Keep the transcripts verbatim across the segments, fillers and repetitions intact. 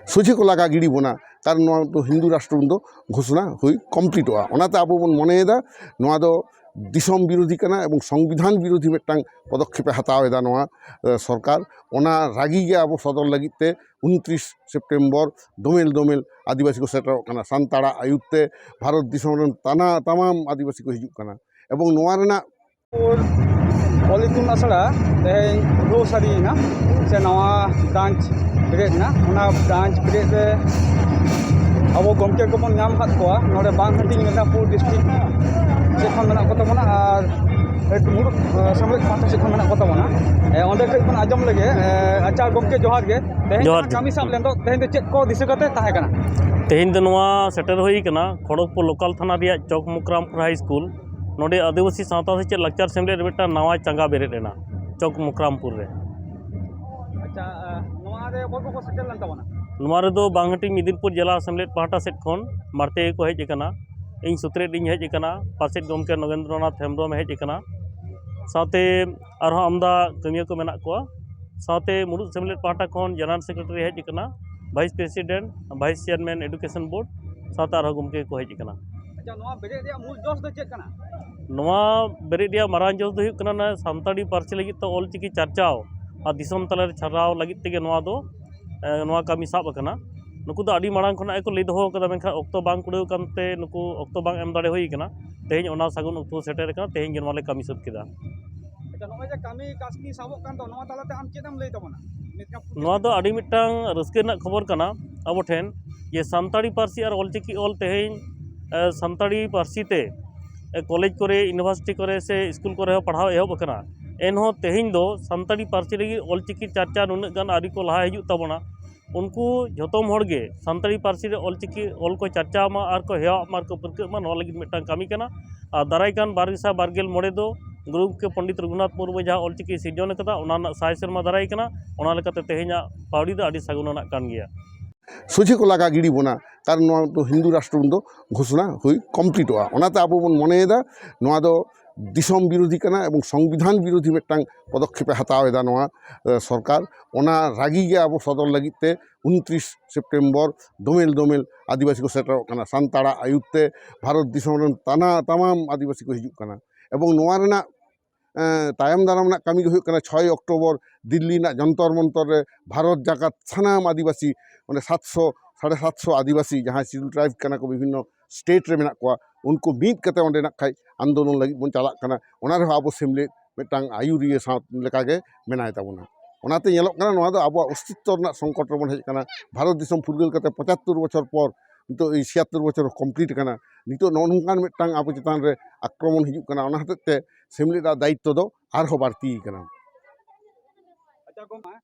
ᱥᱚᱡᱷᱮ ᱠᱚ ᱞᱟᱜᱟ ᱜᱤᱰᱤ ᱵᱚᱱᱟ, ᱠᱟᱨᱚᱱ ᱱᱚᱣᱟ ᱫᱚ ᱦᱤᱱᱫᱩ ᱨᱟᱥᱴᱨᱚ ᱫᱚ ᱜᱷᱳᱥᱚᱱᱟ ᱦᱩᱭ ᱠᱚᱢᱯᱞᱤᱴᱚᱜᱼᱟ᱾ ᱚᱱᱟᱛᱮ ᱟᱵᱚ ᱵᱚᱱ ᱢᱚᱱᱮᱭᱮᱫᱟ ᱱᱚᱣᱟ ᱫᱚ ᱫᱤᱥᱚᱢ ᱵᱤᱨᱳᱫᱷᱤ ᱠᱟᱱᱟ ᱮᱵᱚᱝ ᱥᱚᱝᱵᱤᱫᱷᱟᱱ ᱵᱤᱨᱳᱫᱷᱤ ᱢᱤᱫᱴᱟᱝ ᱯᱚᱫᱚᱠᱷᱮᱯᱮ ᱦᱟᱛᱟᱣ ᱮᱫᱟ ᱱᱚᱣᱟ, ᱮ, ᱥᱚᱨᱠᱟᱨ᱾ ᱚᱱᱟ ᱨᱟᱹᱜᱤ ᱜᱮ ᱟᱵᱚ ᱥᱚᱫᱚᱨ ᱞᱟᱹᱜᱤᱫ ᱛᱮ ᱩᱱᱛᱨᱤᱥ ᱥᱮᱯᱴᱮᱢᱵᱚᱨ ᱫᱚᱢᱮᱞ ᱫᱚᱢᱮᱞ ᱟᱹᱫᱤᱵᱟᱹᱥᱤ ᱠᱚ ᱥᱮᱴᱮᱨᱚᱜ ᱠᱟᱱᱟ᱾ ᱥᱟᱱᱛᱟᱲᱟᱜ ᱟᱹᱭᱩᱨ ᱛᱮ ᱵᱷᱟᱨᱚᱛ ᱫᱤᱥᱚᱢ ᱨᱮᱱ ᱛᱟᱱᱟ ᱛᱟᱢᱟᱢ ᱟᱹᱫᱤᱵᱟᱹᱥᱤ ᱠᱚ ᱦᱤᱡᱩᱜ ᱠᱟᱱᱟ ᱮᱵᱚᱝ ᱱᱚᱣᱟ ᱨᱮᱱᱟᱜ ᱚᱞ ᱤᱛᱩᱱ ᱟᱥᱲᱟ ᱛᱮᱦᱮᱧ ᱩᱰᱷᱟᱹᱣ ᱥᱟᱹᱨᱤᱭᱮᱱᱟ, ᱥᱮ ᱱᱟᱣᱟ ᱵᱨᱟᱧᱪ ᱵᱮᱨᱮᱫ ᱮᱱᱟ᱾ ᱚᱱᱟ ᱵᱨᱟᱧᱪ ᱵᱮᱨᱮᱫ ᱨᱮ ᱟᱵᱚ ᱜᱚᱢᱠᱮ ᱠᱚᱵᱚᱱ ᱧᱟᱢ ᱟᱠᱟᱫ ᱠᱚᱣᱟ, ᱱᱚᱰᱮ ᱵᱟᱝ ᱦᱟᱹᱴᱤᱧ ᱢᱮᱫᱽᱱᱟᱯᱩᱨ ᱰᱤᱥᱴᱨᱤᱠᱴ ᱥᱮᱫ ᱠᱷᱚᱱ ᱢᱮᱱᱟᱜ ᱠᱚ ᱛᱟᱵᱚᱱᱟ ᱟᱨ ᱢᱩᱬᱩᱫ, ᱟᱸ, ᱥᱮᱢᱞᱮᱫ ᱯᱟᱦᱴᱟ ᱥᱮᱫ ᱠᱷᱚᱱ ᱢᱮᱱᱟᱜ ᱠᱚ ᱛᱟᱵᱚᱱᱟ᱾ ᱮ, ᱚᱸᱰᱮ ᱠᱟᱹᱡ ᱵᱚᱱ ᱟᱸᱡᱚᱢ ᱞᱮᱜᱮ᱾ ᱮ, ᱟᱪᱪᱷᱟ ᱜᱚᱢᱠᱮ, ᱡᱚᱦᱟᱨ ᱜᱮ᱾ ᱛᱮᱦᱮᱧ ᱡᱚᱦᱟᱨ ᱡᱟᱦᱟᱸ ᱜᱮ᱾ ᱠᱟᱹᱢᱤ ᱥᱟᱵ ᱞᱮᱱ ᱫᱚ, ᱛᱮᱦᱮᱧ ᱫᱚ ᱪᱮᱫ ᱠᱚ ᱫᱤᱥᱟᱹ ᱠᱟᱛᱮ ᱛᱟᱦᱮᱸ ᱠᱟᱱᱟ? ᱛᱮᱦᱮᱧ ᱫᱚ ᱱᱚᱣᱟ ᱥᱮᱴᱮᱨ ᱦᱩᱭ ᱠᱟᱱᱟ ᱠᱷᱚᱲᱚᱜᱽᱯᱩᱨ ᱞᱳᱠᱟᱞ ᱛᱷᱟᱱᱟ ᱨᱮᱭᱟᱜ ᱪᱚᱠ ᱢᱚᱠᱨᱟᱢᱯᱩᱨ ᱦᱟᱭ ᱥᱠᱩᱞ, ᱱᱚᱰᱮ ᱟᱹᱫᱤᱵᱟᱹᱥᱤ ᱥᱟᱶᱛᱟ ᱥᱮᱪᱮᱫ ᱞᱟᱠᱪᱟᱨ ᱥᱮᱢᱞᱮᱫ ᱨᱮ ᱢᱤᱫᱴᱟᱝ ᱱᱟᱣᱟ ᱪᱟᱸᱜᱟ ᱵᱮᱨᱮᱫ ᱮᱱᱟ ᱪᱚᱠ ᱢᱚᱠᱨᱟᱢᱯᱩᱨ ᱨᱮ᱾ ᱟᱪᱪᱷᱟ, ᱟᱸ, ᱱᱚᱣᱟ ᱨᱮ ᱚᱠᱚᱭ ᱠᱚᱠᱚ ᱥᱮᱴᱮᱨ ᱞᱮᱱ ᱛᱟᱵᱚᱱᱟ? ᱱᱚᱣᱟ ᱨᱮᱫᱚ ᱵᱟᱝᱦᱟᱴᱤ ᱢᱤᱫᱤᱱᱯᱩᱨ ᱡᱮᱞᱟ ᱥᱮᱢᱞᱮᱫ ᱯᱟᱦᱴᱟ ᱥᱮᱫ ᱠᱷᱚᱱ ᱢᱟᱲᱛᱮ ᱜᱮᱠᱚ ᱦᱮᱡ ᱟᱠᱟᱱᱟ᱾ ᱤᱧ ᱥᱩᱛᱨᱮᱫ ᱤᱧ ᱦᱮᱡ ᱟᱠᱟᱱᱟ, ᱯᱟᱨᱥᱮᱫ ᱜᱚᱢᱠᱮ ᱱᱚᱜᱮᱱᱫᱨᱚᱱᱟᱛᱷ ᱦᱮᱢᱵᱨᱚᱢ ᱦᱮᱡ ᱟᱠᱟᱱᱟ, ᱥᱟᱶᱛᱮ ᱟᱨᱦᱚᱸ ᱟᱢᱫᱟ ᱠᱟᱹᱢᱤᱭᱟᱹ ᱠᱚ ᱢᱮᱱᱟᱜ ᱠᱚᱣᱟ᱾ ᱥᱟᱶᱛᱮ ᱢᱩᱲᱩᱫ ᱥᱮᱢᱞᱮᱫ ᱯᱟᱦᱴᱟ ᱠᱷᱚᱱ ᱡᱮᱱᱟᱨᱮᱞ ᱥᱮᱠᱨᱮᱴᱟᱨᱤ ᱦᱮᱡ ᱟᱠᱟᱱᱟ, vice president, vice chairman education board, ᱥᱟᱶᱛᱮ ᱟᱨᱦᱚᱸ ᱜᱚᱢᱠᱮ ᱠᱚ ᱦᱮᱡ ᱟᱠᱟᱱᱟ᱾ ᱟᱪᱪᱷᱟ, ᱱᱚᱣᱟ ᱵᱮᱨᱮᱫ ᱨᱮᱭᱟᱜ ᱢᱩᱞ ᱡᱚᱥ ᱫᱚ ᱪᱮᱫ ᱠᱟᱱᱟ? ᱱᱚᱣᱟ ᱵᱮᱨᱮᱫ ᱨᱮᱭᱟᱜ ᱢᱟᱨᱟᱝ ᱡᱚᱥ ᱫᱚ ᱦᱩᱭᱩᱜ ᱠᱟᱱᱟ, ᱱᱚᱣᱟ ᱥᱟᱱᱛᱟᱲᱤ ᱯᱟᱹᱨᱥᱤ ᱞᱟᱹᱜᱤᱫ ᱛᱮ ᱚᱞᱪᱤᱠᱤ ᱪᱟᱨᱪᱟᱣ ᱟᱨ ᱫᱤᱥᱚᱢ ᱛᱟᱞᱟᱨᱮ ᱪᱷᱟᱨᱟᱣ ᱞᱟᱹᱜᱤᱫ ᱛᱮᱜᱮ ᱱᱚᱣᱟ ᱫᱚ, ᱮ, ᱱᱚᱣᱟ ᱠᱟᱹᱢᱤ ᱥᱟᱵ ᱟᱠᱟᱱᱟ᱾ ᱱᱩᱠᱩ ᱫᱚ ᱟᱹᱰᱤ ᱢᱟᱲᱟᱝ ᱠᱷᱚᱱᱟᱜ ᱜᱮᱠᱚ ᱞᱟᱹᱭ ᱫᱚᱦᱚ ᱟᱠᱟᱫᱟ, ᱢᱮᱱᱠᱷᱟᱱ ᱚᱠᱛᱚ ᱵᱟᱝ ᱠᱩᱲᱟᱹᱣ ᱠᱟᱱᱛᱮ ᱱᱩᱠᱩ ᱚᱠᱛᱚ ᱵᱟᱝ ᱮᱢ ᱫᱟᱲᱮ ᱦᱩᱭ ᱟᱠᱟᱱᱟ᱾ ᱛᱮᱦᱮᱧ ᱚᱱᱟ ᱥᱟᱹᱜᱩᱱ ᱚᱠᱛᱚ ᱥᱮᱴᱮᱨ ᱟᱠᱟᱱᱟ, ᱛᱮᱦᱮᱧ ᱜᱮ ᱱᱚᱣᱟ ᱞᱮ ᱠᱟᱹᱢᱤ ᱥᱟᱹᱛ ᱠᱮᱫᱟ᱾ ᱟᱪᱪᱷᱟ, ᱱᱚᱜᱼᱚᱭ ᱡᱮ ᱠᱟᱹᱢᱤ ᱠᱟᱹᱥᱱᱤ ᱥᱟᱵᱚᱜ ᱠᱟᱱ ᱫᱚ, ᱱᱚᱣᱟ ᱛᱟᱞᱟᱛᱮ ᱟᱢ ᱪᱮᱫ ᱮᱢ ᱞᱟᱹᱭ ᱛᱟᱵᱚᱱᱟ? ᱱᱚᱣᱟ ᱫᱚ ᱟᱹᱰᱤ ᱢᱤᱫᱴᱟᱝ ᱨᱟᱹᱥᱠᱟᱹ ᱨᱮᱱᱟᱜ ᱠᱷᱚᱵᱚᱨ ᱠᱟᱱᱟ ᱟᱵᱚ ᱴᱷᱮᱱ, ᱡᱮ ᱥᱟᱱᱛᱟᱲᱤ ᱯᱟᱹᱨᱥᱤ ᱟᱨ ᱚᱞᱪᱤᱠᱤ ᱚᱞ ᱛᱮᱦᱮᱧ, ᱮ, ᱥᱟᱱᱛᱟᱲᱤ ᱯᱟᱹᱨᱥᱤ ᱛᱮ, ᱮ, ᱠᱚᱞᱮᱡᱽ ᱠᱚᱨᱮ, ᱤᱭᱩᱱᱤᱵᱷᱟᱨᱥᱤᱴᱤ ᱠᱚᱨᱮ ᱥᱮ ᱥᱠᱩᱞ ᱠᱚᱨᱮ ᱦᱚᱸ ᱯᱟᱲᱦᱟᱣ ᱮᱦᱚᱵ ᱟᱠᱟᱱᱟ᱾ ᱮᱱᱦᱚᱸ ᱛᱮᱦᱮᱧ ᱫᱚ ᱥᱟᱱᱛᱟᱲᱤ ᱯᱟᱹᱨᱥᱤ ᱞᱟᱹᱜᱤᱫ ᱚᱞᱪᱤᱠᱤ ᱪᱟᱨᱪᱟ ᱱᱩᱱᱟᱹᱜ ᱜᱟᱱ ᱟᱹᱣᱨᱤ ᱠᱚ ᱞᱟᱦᱟ ᱦᱤᱡᱩᱜ ᱛᱟᱵᱚᱱᱟ᱾ ᱩᱱᱠᱩ ᱡᱷᱚᱛᱚᱢ ᱦᱚᱲ ᱜᱮ ᱥᱟᱱᱛᱟᱲᱤ ᱯᱟᱹᱨᱥᱤ ᱨᱮ ᱚᱞᱪᱤᱠᱤ ᱚᱞ ᱠᱚ ᱪᱟᱨᱪᱟᱣ ᱢᱟ ᱟᱨ ᱠᱚ ᱦᱮᱣᱟᱜ ᱢᱟ ᱟᱨ ᱠᱚ ᱯᱟᱹᱨᱠᱟᱹᱜ ᱢᱟ, ᱱᱚᱣᱟ ᱞᱟᱹᱜᱤᱫ ᱢᱤᱫᱴᱟᱝ ᱠᱟᱹᱢᱤ ᱠᱟᱱᱟ᱾ ᱟᱨ ᱫᱟᱨᱟᱭ ᱠᱟᱱ ᱵᱟᱨ ᱜᱮᱥᱟᱭ ᱵᱟᱨ ᱜᱮᱞ ᱢᱚᱬᱮ ᱫᱚ ᱜᱩᱨᱩ ᱜᱚᱢᱠᱮ ᱯᱚᱱᱰᱤᱛ ᱨᱚᱜᱷᱩᱱᱟᱛᱷ ᱢᱩᱨᱢᱩ ᱡᱟᱦᱟᱸ ᱚᱞᱪᱤᱠᱤ ᱥᱤᱨᱡᱚᱱ ᱟᱠᱟᱫᱟ, ᱚᱱᱟ ᱨᱮᱱᱟᱜ ᱥᱟᱭ ᱥᱮᱨᱢᱟ ᱫᱟᱨᱟᱭ ᱠᱟᱱᱟ᱾ ᱚᱱᱟ ᱞᱮᱠᱟᱛᱮ ᱛᱮᱦᱮᱧᱟᱜ ᱯᱟᱹᱣᱲᱤ ᱫᱚ ᱟᱹᱰᱤ ᱥᱟᱹᱜᱩᱱ ᱟᱱᱟᱜ ᱠᱟᱱ ᱜᱮᱭᱟ᱾ ᱥᱚᱡᱷᱮ ᱠᱚ ᱞᱟᱜᱟ ᱜᱤᱰᱤ ᱵᱚᱱᱟ, ᱠᱟᱨᱚᱱ ᱱᱚᱣᱟ ᱫᱚ ᱦᱤᱱᱫᱩ ᱨᱟᱥᱴᱨᱚ ᱫᱚ ᱜᱷᱳᱥᱚᱱᱟ ᱦᱩᱭ ᱠᱚᱢᱯᱞᱤᱴᱚᱜᱼᱟ᱾ ᱚᱱᱟᱛᱮ ᱟᱵᱚ ᱵᱚᱱ ᱢᱚᱱᱮᱭᱮᱫᱟ ᱱᱚᱣᱟ ᱫᱚ ᱫᱤᱥᱚᱢ ᱵᱤᱨᱳᱫᱷᱤ ᱠᱟᱱᱟ ᱮᱵᱚᱝ ᱥᱚᱝᱵᱤᱫᱷᱟᱱ ᱵᱤᱨᱳᱫᱷᱤ ᱢᱤᱫᱴᱟᱝ ᱯᱚᱫᱚᱠᱷᱮᱯᱮ ᱦᱟᱛᱟᱣ ᱮᱫᱟ ᱱᱚᱣᱟ, ᱮ, ᱥᱚᱨᱠᱟᱨ᱾ ᱚᱱᱟ ᱨᱟᱹᱜᱤ ᱜᱮ ᱟᱵᱚ ᱥᱚᱫᱚᱨ ᱞᱟᱹᱜᱤᱫ ᱛᱮ ᱩᱱᱛᱨᱤᱥ ᱥᱮᱯᱴᱮᱢᱵᱚᱨ ᱫᱳᱢᱮᱞ ᱫᱳᱢᱮᱞ ᱟᱹᱫᱤᱵᱟᱹᱥᱤ ᱠᱚ ᱥᱮᱴᱮᱨᱚᱜ ᱠᱟᱱᱟ᱾ ᱥᱟᱱᱛᱟᱲᱟᱜ ᱟᱹᱭᱩᱨ ᱛᱮ ᱵᱷᱟᱨᱚᱛ ᱫᱤᱥᱚᱢ ᱨᱮᱱ ᱛᱟᱱᱟ-, ᱛᱟᱢᱟᱢ ᱟᱹᱫᱤᱵᱟᱹᱥᱤ ᱠᱚ ᱦᱤᱡᱩᱜ ᱠᱟᱱᱟ᱾ ᱮᱵᱚᱝ ᱱᱚᱣᱟ ᱨᱮᱱᱟᱜ, ᱮ, ᱛᱟᱭᱚᱢ ᱫᱟᱨᱟᱢ ᱨᱮᱱᱟᱜ ᱠᱟᱹᱢᱤ ᱫᱚ ᱦᱩᱭᱩᱜ ᱠᱟᱱᱟ, ᱪᱷᱚᱭ ᱚᱠᱴᱳᱵᱚᱨ ᱫᱤᱞᱞᱤ ᱨᱮᱱᱟᱜ ᱡᱚᱱᱛᱚᱨ ᱢᱚᱱᱛᱚᱨ ᱨᱮ ᱵᱷᱟᱨᱚᱛ ᱡᱟᱠᱟᱛ ᱥᱟᱱᱟᱢ ᱟᱹᱫᱤᱵᱟᱹᱥᱤ, ᱚᱸᱰᱮ ᱥᱟᱛᱥᱚ, ᱥᱟᱲᱮ ᱥᱟᱛᱥᱚ ᱟᱹᱫᱤᱵᱟᱹᱥᱤ ᱡᱟᱦᱟᱸᱭ Scheduled Tribe ᱠᱟᱱᱟ ᱠᱚ, ᱵᱤᱵᱷᱤᱱᱱᱚ state ᱨᱮ ᱢᱮᱱᱟᱜ ᱠᱚᱣᱟ, ᱩᱱᱠᱩ ᱢᱤᱫ ᱠᱟᱛᱮ ᱚᱸᱰᱮ ᱱᱟᱜ ᱠᱷᱟᱡ ᱟᱱᱫᱳᱞᱚᱱ ᱞᱟᱹᱜᱤᱫ ᱵᱚᱱ ᱪᱟᱞᱟᱜ ᱠᱟᱱᱟ᱾ ᱚᱱᱟ ᱨᱮᱦᱚᱸ ᱟᱵᱚ ᱥᱮᱢᱞᱮᱫ ᱢᱤᱫᱴᱟᱝ ᱟᱹᱭᱩᱨᱤᱭᱟᱹ ᱥᱟᱶ ᱞᱮᱠᱟᱜᱮ ᱢᱮᱱᱟᱭ ᱛᱟᱵᱚᱱᱟ᱾ ᱚᱱᱟᱛᱮ ᱧᱮᱞᱚᱜ ᱠᱟᱱᱟ, ᱱᱚᱣᱟ ᱫᱚ ᱟᱵᱚᱣᱟᱜ ᱚᱥᱛᱤᱛᱛᱚ ᱨᱮᱱᱟᱜ ᱥᱚᱝᱠᱚᱴ ᱨᱮᱵᱚᱱ ᱦᱮᱡ ᱟᱠᱟᱱᱟ᱾ ᱵᱷᱟᱨᱚᱛ ᱫᱤᱥᱚᱢ ᱯᱷᱩᱨᱜᱟᱹᱞ ᱠᱟᱛᱮ ᱯᱚᱸᱪᱟᱛᱛᱳᱨ ᱵᱚᱪᱷᱚᱨ ᱯᱚᱨ, ᱱᱤᱛᱚᱜ ᱮᱭ ᱪᱷᱤᱭᱟᱛᱛᱳᱨ ᱵᱚᱪᱷᱚᱨ complete ᱟᱠᱟᱱᱟ, ᱱᱤᱛᱚᱜ ᱱᱚᱜᱼᱚ ᱱᱚᱝᱠᱟᱱ ᱢᱤᱫᱴᱟᱝ ᱟᱵᱚ ᱪᱮᱛᱟᱱ ᱨᱮ ᱟᱠᱨᱚᱢᱚᱱ ᱦᱤᱡᱩᱜ ᱠᱟᱱᱟ᱾ ᱚᱱᱟ ᱦᱚᱛᱮᱡ ᱛᱮ ᱥᱮᱢᱞᱮᱫ ᱟᱜ ᱫᱟᱭᱤᱛᱛᱚ ᱫᱚ ᱟᱨᱦᱚᱸ ᱵᱟᱹᱲᱛᱤ ᱟᱠᱟᱱᱟ᱾ ᱟᱪᱪᱷᱟ ᱜᱚᱢᱠᱮ,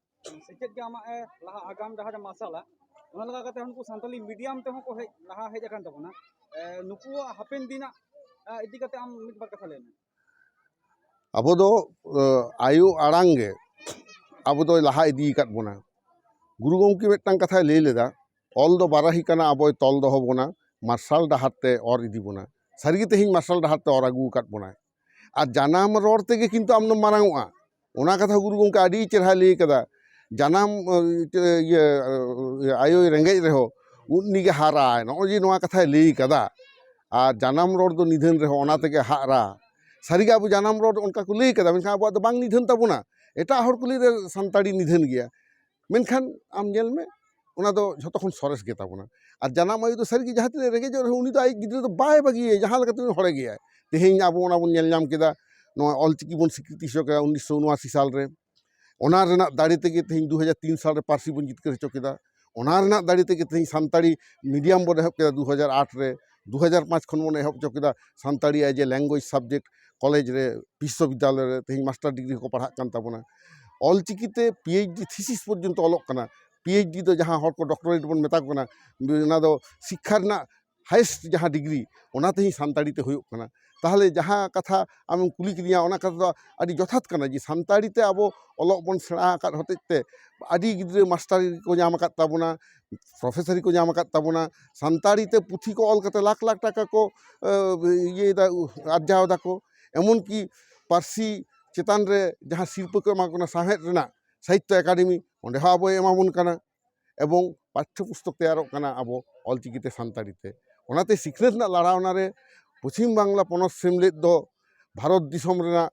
ᱥᱮᱪᱮᱫ ᱜᱮ ᱟᱢᱟᱜ, ᱮ, ᱞᱟᱦᱟ ᱟᱜᱟᱢ ᱰᱟᱦᱟᱨ ᱮ ᱢᱟᱨᱥᱟᱞᱟ, ᱚᱱᱟ ᱞᱮᱠᱟ ᱠᱟᱛᱮ ᱩᱱᱠᱩ ᱥᱟᱱᱛᱟᱞᱤ medium ᱛᱮᱦᱚᱸ ᱠᱚ ᱦᱮᱡ, ᱞᱟᱦᱟ ᱦᱮᱡ ᱟᱠᱟᱱ ᱛᱟᱵᱚᱱᱟ᱾ ᱮ, ᱱᱩᱠᱩᱣᱟᱜ ᱦᱟᱯᱮᱱ ᱫᱤᱱᱟᱜ, ᱮ, ᱤᱫᱤ ᱠᱟᱛᱮ ᱟᱢ ᱢᱤᱫ ᱵᱟᱨ ᱠᱟᱛᱷᱟ ᱞᱟᱹᱭ ᱢᱮ᱾ ᱟᱵᱚ ᱫᱚ, ᱮ, ᱟᱭᱳ ᱟᱲᱟᱝ ᱜᱮ ᱟᱵᱚ ᱫᱚᱭ ᱞᱟᱦᱟ ᱤᱫᱤ ᱟᱠᱟᱫ ᱵᱚᱱᱟ᱾ ᱜᱩᱨᱩ ᱜᱚᱢᱠᱮ ᱢᱤᱫᱴᱟᱝ ᱠᱟᱛᱷᱟᱭ ᱞᱟᱹᱭ ᱞᱮᱫᱟ, "ᱚᱞ ᱫᱚ ᱵᱟᱨᱟᱦᱤ ᱠᱟᱱᱟ, ᱟᱵᱚᱭ ᱛᱚᱞ ᱫᱚᱦᱚ ᱵᱚᱱᱟ, ᱢᱟᱨᱥᱟᱞ ᱰᱟᱦᱟᱨ ᱛᱮ ᱚᱨ ᱤᱫᱤ ᱵᱚᱱᱟ᱾" ᱥᱟᱹᱨᱤᱜᱮ ᱛᱮᱦᱮᱧ ᱢᱟᱨᱥᱟᱞ ᱰᱟᱦᱟᱨ ᱛᱮ ᱚᱨ ᱟᱹᱜᱩ ᱟᱠᱟᱫ ᱵᱚᱱᱟᱭ᱾ ᱟᱨ ᱡᱟᱱᱟᱢ ᱨᱚᱲ ᱛᱮᱜᱮ ᱠᱤᱱᱛᱩ ᱟᱢ ᱫᱚᱢ ᱢᱟᱨᱟᱝ ᱚᱜᱼᱟ᱾ ᱚᱱᱟ ᱠᱟᱛᱷᱟ ᱜᱩᱨᱩ ᱜᱚᱢᱠᱮ ᱟᱹᱰᱤ ᱪᱮᱦᱨᱟᱭ ᱞᱟᱹᱭ ᱠᱟᱫᱟ, ᱡᱟᱱᱟᱢ, ᱤᱭᱟᱹ, ᱟᱭᱳᱭ ᱨᱮᱸᱜᱮᱡ ᱨᱮᱦᱚᱸ ᱩᱱᱤ ᱜᱮ ᱦᱟᱨᱟᱭ, ᱱᱚᱜᱼᱚᱭ ᱡᱮ ᱱᱚᱣᱟ ᱠᱟᱛᱷᱟᱭ ᱞᱟᱹᱭ ᱠᱟᱫᱟ᱾ ᱟᱨ ᱡᱟᱱᱟᱢ ᱨᱚᱲ ᱫᱚ ᱱᱤᱫᱷᱟᱹᱱ ᱨᱮᱦᱚᱸ ᱚᱱᱟ ᱛᱮᱜᱮ ᱦᱟᱨᱟ᱾ ᱥᱟᱹᱨᱤᱜᱮ ᱟᱵᱚ ᱡᱟᱱᱟᱢ ᱨᱚᱲ ᱚᱱᱠᱟ ᱠᱚ ᱞᱟᱹᱭ ᱠᱟᱫᱟ, ᱢᱮᱱᱠᱷᱟᱱ ᱟᱵᱚᱣᱟᱜ ᱫᱚ ᱵᱟᱝ ᱱᱤᱫᱷᱟᱹᱱ ᱛᱟᱵᱚᱱᱟ᱾ ᱮᱴᱟᱜ ᱦᱚᱲ ᱠᱚ ᱞᱟᱹᱭ ᱫᱟ ᱥᱟᱱᱛᱟᱲᱤ ᱱᱤᱫᱷᱟᱹᱱ ᱜᱮᱭᱟ, ᱢᱮᱱᱠᱷᱟᱱ ᱟᱢ ᱧᱮᱞ ᱢᱮ, ᱚᱱᱟ ᱫᱚ ᱡᱷᱚᱛᱚ ᱠᱷᱚᱱ ᱥᱚᱨᱮᱥ ᱜᱮ ᱛᱟᱵᱚᱱᱟ᱾ ᱟᱨ ᱡᱟᱱᱟᱢ ᱟᱭᱳ ᱫᱚ ᱥᱟᱹᱨᱤᱜᱮ ᱡᱟᱦᱟᱸ ᱛᱤᱱᱟᱹᱜ ᱨᱮᱸᱜᱮᱡᱚᱜ ᱨᱮᱦᱚᱸ ᱩᱱᱤ ᱫᱚ ᱟᱡ ᱜᱤᱫᱽᱨᱟᱹ ᱫᱚ ᱵᱟᱭ ᱵᱟᱹᱜᱤᱭᱟ, ᱡᱟᱦᱟᱸ ᱞᱮᱠᱟᱛᱮ ᱩᱱᱤ ᱦᱚᱲᱮ ᱜᱮᱭᱟᱭ᱾ ᱛᱮᱦᱮᱧ ᱟᱵᱚ ᱚᱱᱟ ᱵᱚᱱ ᱧᱮᱞ ᱧᱟᱢ ᱠᱮᱫᱟ, ᱱᱚᱣᱟ ᱚᱞᱪᱤᱠᱤ ᱵᱚᱱ ᱥᱤᱠᱨᱤᱛᱤ ᱦᱚᱪᱚ ᱠᱮᱫᱟ ᱩᱱᱤᱥᱥᱚ ᱩᱱᱩᱟᱥᱤ ᱥᱟᱞ ᱨᱮ᱾ ᱚᱱᱟ ᱨᱮᱱᱟᱜ ᱫᱟᱲᱮ ᱛᱮᱜᱮ ᱛᱮᱦᱮᱧ ᱫᱩ ᱦᱟᱡᱟᱨ ᱛᱤᱱ ᱥᱟᱞ ᱨᱮ ᱯᱟᱹᱨᱥᱤ ᱵᱚᱱ ᱡᱤᱛᱠᱟᱹᱨ ᱦᱚᱪᱚ ᱠᱮᱫᱟ᱾ ᱚᱱᱟ ᱨᱮᱱᱟᱜ ᱫᱟᱲᱮ ᱛᱮᱜᱮ ᱛᱮᱦᱮᱧ ᱥᱟᱱᱛᱟᱲᱤ medium ᱵᱚᱱ ᱮᱦᱚᱵ ᱠᱮᱫᱟ ᱫᱩ ᱦᱟᱡᱟᱨ ᱟᱴ ᱨᱮ᱾ ᱫᱩ ᱦᱟᱡᱟᱨ ᱯᱟᱸᱪ ᱠᱷᱚᱱ ᱵᱚᱱ ᱮᱦᱚᱵ ᱦᱚᱪᱚ ᱠᱮᱫᱟ Santali as a language subject, college ᱨᱮ, ᱵᱤᱥᱥᱚᱵᱤᱫᱽᱫᱟᱞᱚᱭ ᱨᱮ ᱛᱮᱦᱮᱧ master degree ᱦᱚᱸᱠᱚ ᱯᱟᱲᱦᱟᱜ ᱠᱟᱱ ᱛᱟᱵᱚᱱᱟ᱾ ᱚᱞᱪᱤᱠᱤ ᱛᱮ PhD thesis ᱯᱚᱨᱡᱚᱱᱛᱚ ᱚᱞᱚᱜ ᱠᱟᱱᱟ᱾ PhD ᱫᱚ ᱡᱟᱦᱟᱸ ᱦᱚᱲ ᱠᱚ doctorate ᱵᱚᱱ ᱢᱮᱛᱟ ᱠᱚ ᱠᱟᱱᱟ, ᱚᱱᱟ ᱫᱚ ᱥᱤᱠᱠᱷᱟ ᱨᱮᱱᱟᱜ highest ᱡᱟᱦᱟᱸ degree, ᱚᱱᱟ ᱛᱮᱦᱮᱧ ᱥᱟᱱᱛᱟᱲᱤ ᱛᱮ ᱦᱩᱭᱩᱜ ᱠᱟᱱᱟ᱾ ᱛᱟᱦᱚᱞᱮ ᱡᱟᱦᱟᱸ ᱠᱟᱛᱷᱟ ᱟᱢᱮᱢ ᱠᱩᱞᱤ ᱠᱤᱫᱤᱧᱟ, ᱚᱱᱟ ᱠᱟᱛᱷᱟ ᱫᱚ ᱟᱹᱰᱤ ᱡᱚᱛᱷᱟᱛ ᱠᱟᱱᱟ ᱡᱮ ᱥᱟᱱᱛᱟᱲᱤ ᱛᱮ ᱟᱵᱚ ᱚᱞᱚᱜ ᱵᱚᱱ ᱥᱮᱬᱟ ᱟᱠᱟᱫ ᱦᱚᱛᱮᱡ ᱛᱮ ᱟᱹᱰᱤ ᱜᱤᱫᱽᱨᱟᱹ master degree ᱠᱚ ᱧᱟᱢ ᱟᱠᱟᱫ ᱛᱟᱵᱚᱱᱟ, professor ᱠᱚ ᱧᱟᱢ ᱟᱠᱟᱫ ᱛᱟᱵᱚᱱᱟ, ᱥᱟᱱᱛᱟᱲᱤ ᱛᱮ ᱯᱩᱛᱷᱤ ᱠᱚ ᱚᱞ ᱠᱟᱛᱮ ᱞᱟᱠᱷ ᱞᱟᱠᱷ ᱴᱟᱠᱟ ᱠᱚ, ᱮ, ᱤᱭᱟᱹᱭᱮᱫᱟ, ᱟᱨᱡᱟᱣ ᱮᱫᱟ ᱠᱚ᱾ ᱮᱢᱚᱱᱠᱤ ᱯᱟᱹᱨᱥᱤ ᱪᱮᱛᱟᱱ ᱨᱮ ᱡᱟᱦᱟᱸ ᱥᱤᱨᱯᱟᱹ ᱠᱚ ᱮᱢᱟ ᱠᱚ ᱠᱟᱱᱟ, ᱥᱟᱶᱦᱮᱫ ᱨᱮᱱᱟᱜ ᱥᱟᱦᱤᱛᱛᱚ ᱮᱠᱟᱰᱮᱢᱤ, ᱚᱸᱰᱮ ᱦᱚᱸ ᱟᱵᱚᱭ ᱮᱢᱟ ᱵᱚᱱ ᱠᱟᱱᱟ᱾ ᱮᱵᱚᱝ ᱯᱟᱴᱷᱭᱚ ᱯᱩᱥᱛᱚᱠ ᱛᱮᱭᱟᱨᱚᱜ ᱠᱟᱱᱟ ᱟᱵᱚ ᱚᱞᱪᱤᱠᱤᱛᱮ ᱥᱟᱱᱛᱟᱲᱤ ᱛᱮ᱾ ᱚᱱᱟᱛᱮ ᱥᱤᱠᱷᱱᱟᱹᱛ ᱨᱮᱱᱟᱜ ᱞᱟᱲᱟᱣᱱᱟ ᱨᱮ ᱯᱚᱪᱷᱤᱢ ᱵᱟᱝᱞᱟ ᱯᱚᱱᱚᱛ ᱥᱮᱢᱞᱮᱫ ᱫᱚ ᱵᱷᱟᱨᱚᱛ ᱫᱤᱥᱚᱢ ᱨᱮᱱᱟᱜ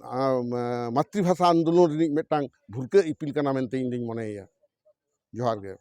ᱟᱢ, ᱢᱟᱛᱨᱤᱵᱷᱟᱥᱟ ᱟᱱᱫᱳᱞᱚᱱ ᱨᱤᱱᱤᱡ ᱢᱤᱫᱴᱟᱝ ᱵᱷᱩᱨᱠᱟᱹ ᱤᱯᱤᱞ ᱠᱟᱱᱟ ᱢᱮᱱᱛᱮ ᱤᱧ ᱫᱩᱧ ᱢᱚᱱᱮᱭᱮᱭᱟ᱾ ᱡᱚᱦᱟᱨ ᱜᱮ᱾